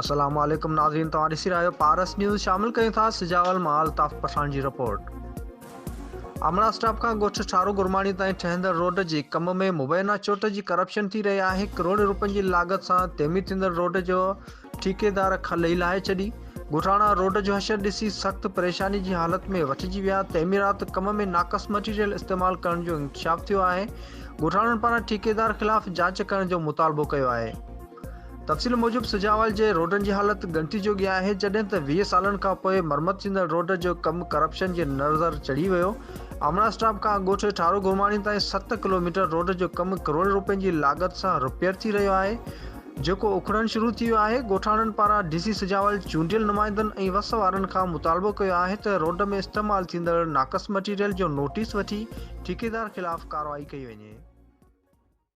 السلام عليڪم ناظرين توهان ڏسي رهيا آهيو پارس نيوز شامل ڪيون ٿا سجاول مان الطاف پٺاڻ جي رپورٽ آمڙا اسٽاپ کان ڳوٺ ٺارو گرماڻي تائين ٺهندڙ روڊ جي ڪم ۾ مبينا چوٽ جي ڪرپشن ٿي رهي آهي ڪروڙين روپين جي لاڳت سان تعمير ٿيندڙ روڊ جو ٺيڪيدار کل ئي لاهي ڇڏي ڳوٺاڻا روڊ جو حشر ڏسي سخت پريشاني جي حالت ۾ وٺجي ويا تعميرات ڪم ۾ ناقص مٽيريل استعمال ڪرڻ جو انڪشاف ٿيو آهي ڳوٺاڻن پاران ٺيڪيدار خلاف جاچ ڪرڻ جو مطالبو ڪيو آهي تفصيل موجب سجاول جي روڊن جي حالت ڳڻتي جوڳي آهي جڏهن ته 20 سالن کان پوء مرمت ٿيندڙ روڊ جو ڪم ڪرپشن جي نظر چڙهي ويو آمڙا اسٽاپ کان ڳوٺ ٺارو گرماڻي تائين 7 ڪلوميٽر روڊ جو ڪم ڪروڙين روپين جي لاڳت سان رپيئر ٿي رهيو آهي جيڪو اکڙڻ شروع ٿي ويو آهي ڳوٺاڻن پاران ڊي سي سجاول چونڊيل نمائندن ۽ وس وارن کان مطالبو ڪيو آهي ته روڊ ۾ استعمال ٿيندڙ ناقص مٽيريل جو نوٽيس وٺي ٺيڪيدار خلاف ڪارروائي ڪئي وڃي.